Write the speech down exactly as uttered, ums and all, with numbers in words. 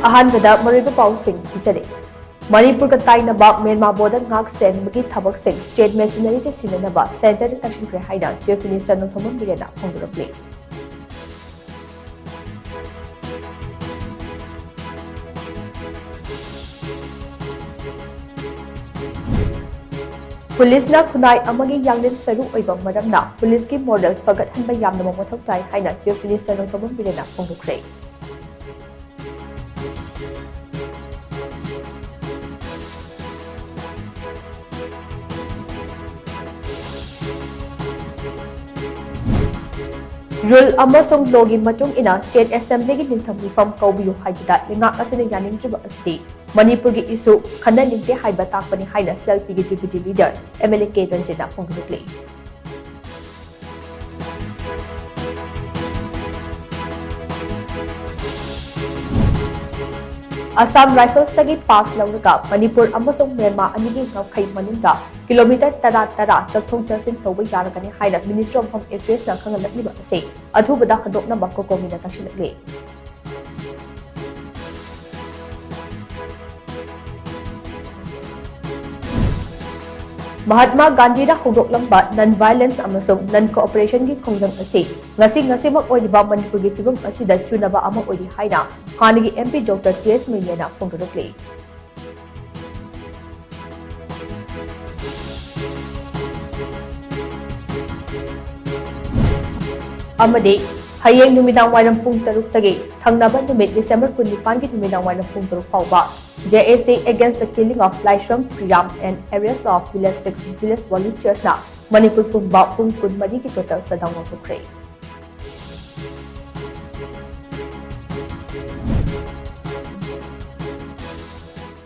ꯑꯍꯥꯟꯕꯗ ꯃꯔꯨꯑꯣꯏꯕ ꯄꯥꯎꯁꯤꯡ ꯄꯤꯖꯔꯤ꯫ ꯃꯅꯤꯄꯨꯔꯒ ꯇꯥꯏꯅꯕ ꯃ꯭ꯌꯥꯟꯃꯥꯔ border ꯉꯥꯛ ꯁꯦꯟꯕꯒꯤ ꯊꯕꯛꯁꯤꯡ state machineryꯗ ꯁꯤꯖꯤꯟꯅꯅꯕ centreꯗ ꯇꯛꯁꯤꯟꯈ꯭ꯔꯦ ꯍꯥꯏꯅ Chief Minister ꯅꯣꯡꯊꯣꯝꯕꯝ ꯕꯤꯔꯦꯟꯅ ꯐꯣꯡꯗꯣꯔꯛꯂꯤ꯫ ꯄꯨꯂꯤꯁꯅ ꯈꯨꯟꯅꯥꯏ ꯑꯃꯒꯤ ꯌꯥꯡꯂꯦꯟ ꯁꯔꯨ ꯑꯣꯏꯕ ꯃꯔꯝꯅ ꯄꯨꯂꯤꯁꯀꯤ morale ꯐꯒꯠꯍꯟꯕ ꯌꯥꯝꯅꯃꯛ ꯃꯊꯧ ꯇꯥꯏ ꯍꯥꯏꯅ Chief Minister ꯅꯣꯡꯊꯣꯝꯕꯝ ꯕꯤꯔꯦꯟꯅ ꯐꯣꯡꯗꯣꯛꯈ꯭ꯔꯦ꯫ Rule ꯑꯃꯁꯨꯡ lawꯒꯤ ꯃꯇꯨꯡ ꯏꯟꯅ State Assemblyꯒꯤ ꯅꯤꯡꯊꯝ ꯃꯤꯐꯝ ꯀꯧꯕꯤꯌꯨ ꯍꯥꯏꯕꯗ ꯂꯩꯉꯥꯛ ꯑꯁꯤꯅ ꯌꯥꯅꯤꯡꯗ꯭ꯔꯤꯕ ꯑꯁꯤꯗꯤ ꯃꯅꯤꯄꯨꯔꯒꯤ issue ꯈꯟꯅꯅꯤꯡꯗꯦ ꯍꯥꯏꯕ ꯇꯥꯛꯄꯅꯤ ꯍꯥꯏꯅ CLPꯒꯤ Deputy Leader MLA ꯀꯦ ꯔꯟꯖꯟꯅ ꯐꯣꯡꯗꯣꯛꯂꯤ꯫ Assam Riflesꯇꯒꯤ pass ꯂꯧꯔꯒ ꯃꯅꯤꯄꯨꯔ ꯑꯃꯁꯨꯡ ꯃ꯭ꯌꯥꯟꯃꯥꯔ ꯑꯅꯤꯒꯤ ꯉꯝꯈꯩ ꯃꯅꯨꯡꯗ kilometre ꯇꯔꯥ ꯇꯔꯥ ꯆꯠꯊꯣꯛ ꯆꯠꯁꯤꯟ ꯇꯧꯕ ꯌꯥꯔꯒꯅꯤ ꯍꯥꯏꯅ Ministry of Home Affairsꯅ ꯈꯪꯍꯜꯂꯛꯂꯤꯕ ꯑꯁꯤ ꯑꯊꯨꯕꯗ ꯍꯟꯗꯣꯛꯅꯕ COCOMIꯅ ꯇꯛꯁꯤꯜꯂꯛꯂꯤ꯫ ꯃꯍꯥꯠꯃꯥ ꯒꯥꯟꯙꯤꯅ ꯍꯧꯗꯣꯛꯂꯝꯕ non violence ꯑꯃꯁꯨꯡ non cooperationꯒꯤ ꯈꯣꯡꯖꯪ ꯑꯁꯤ ꯉꯁꯤ ꯉꯁꯤꯃꯛ ꯑꯣꯏꯔꯤꯕ ꯃꯅꯤꯄꯨꯔꯒꯤ ꯐꯤꯕꯝ ꯑꯁꯤꯗ ꯆꯨꯅꯕ ꯑꯃ ꯑꯣꯏꯔꯤ ꯍꯥꯏꯅ ꯍꯥꯟꯅꯒꯤ MP Doctor ꯇꯤ ꯑꯦꯁ ꯃꯩꯅꯦꯅ ꯐꯣꯡꯗꯣꯔꯛꯂꯤ꯫ ꯑꯃꯗꯤ ꯍꯌꯦꯡ ꯅꯨꯃꯤꯗꯥꯡ ꯋꯥꯏꯔꯝ ꯄꯨꯡ ꯇꯔꯨꯛꯇꯒꯤ ꯊꯪꯅꯕ ꯅꯨꯃꯤꯠ December ꯀꯨꯟꯅꯤꯄꯥꯟꯒꯤ ꯅꯨꯃꯤꯗꯥꯡ ꯋꯥꯏꯔꯝ ꯄꯨꯡ ꯇꯔꯨꯛ ꯐꯥꯎꯕ J A C against the killing of Laishram Priam and arrest of village six village volunteersꯅ Manipur ꯄꯨꯝꯕ ꯄꯨꯡ ꯀꯨꯟꯃꯔꯤꯒꯤ total shutdown ꯂꯥꯎꯊꯣꯛꯈ꯭ꯔꯦ꯫